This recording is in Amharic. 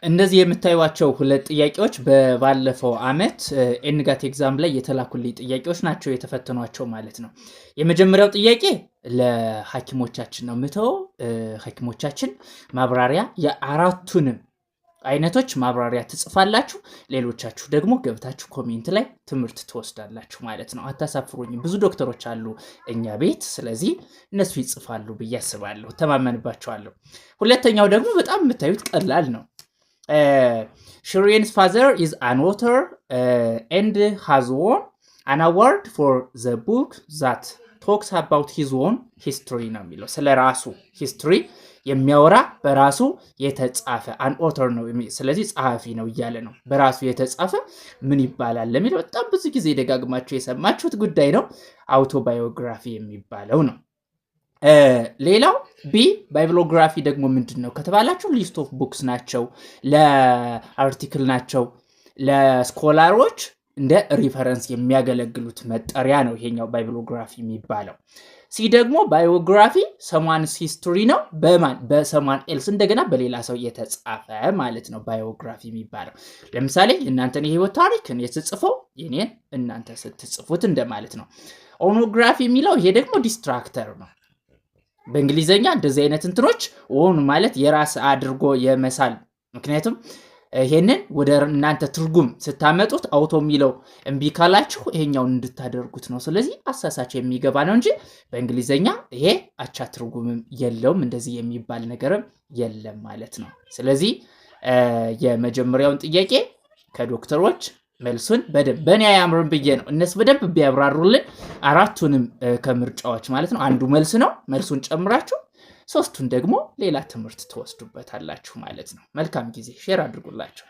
እነዚህ የምታዩቸው ሁለት ጥያቄዎች በባለፈው አመት NGAT exam ላይ የተላኩልኝ ጥያቄዎች ናቸው፣ የተፈተኗቸው ማለት ነው። የመጀመሪያው ጥያቄ ለሐኪሞቻችን ነው ምተው፣ ሐኪሞቻችን ማብራሪያ የአራቱንም አይነቶች ማብራሪያ ትጽፋላችሁ። ሌሎቻችሁ ደግሞ ገብታችሁ comment ላይ ትምህርት ትወስዳላችሁ ማለት ነው። አታሳፍሩኝም። ብዙ ዶክተሮች አሉ እኛ ቤት፣ ስለዚህ እነሱ ይጽፋሉ ብዬ አስባለሁ፣ ተማመንባቸዋለሁ። ሁለተኛው ደግሞ በጣም የምታዩት ቀላል ነው። Shirin's father is an author and has won an award for the book that talks about his own history ነው የሚለው። ስለ ራሱ history የሚያወራ በራሱ የተጻፈ an author ነው። ስለዚህ ጸሐፊ ነው እያለ ነው። በራሱ የተጻፈ ምን ይባላል ለሚለው በጣም ብዙ ጊዜ ደጋግማችሁ የሰማችሁት ጉዳይ ነው። Autobiography የሚባለው ነው። ሌላው B bibliography ደግሞ ምንድን ነው ከተባላችሁ list of books ናቸው፣ ለ article ናቸው፣ ለ scholar ኦች እንደ reference የሚያገለግሉት መጠሪያ ነው ይሄኛው bibliography የሚባለው። C ደግሞ biography someone's history ነው። በማን? በ someone else፣ እንደገና በሌላ ሰው የተጻፈ ማለት ነው biography የሚባለው። ለምሳሌ የእናንተን የህይወት ታሪክ እኔ ስጽፈው የኔን እናንተ ስትጽፉት እንደማለት ነው። Ownography የሚለው ይሄ ደግሞ distractor ነው። በእንግሊዘኛ እንደዚህ አይነት እንትኖች own ማለት የራስ አድርጎ የመሳል፣ ምክንያቱም ይሄንን ወደ እናንተ ትርጉም ስታመጡት auto የሚለው እምቢ ካላችሁ ይሄኛውን እንድታደርጉት ነው። ስለዚህ አሳሳች የሚገባ ነው እንጂ በእንግሊዘኛ ይሄ አቻ ትርጉምም የለውም፣ እንደዚህ የሚባል ነገርም የለም ማለት ነው። ስለዚህ የመጀመሪያውን ጥያቄ ከዶክተሮች መልሱን በደንብ፣ በእኔ አያምርም ብዬ ነው። እነሱ በደንብ ቢያብራሩልን አራቱንም ከምርጫዎች ማለት ነው። አንዱ መልስ ነው። መልሱን ጨምራችሁ ሶስቱን ደግሞ ሌላ ትምህርት ትወስዱበታላችሁ ማለት ነው። መልካም ጊዜ። Share አድርጉላቸው።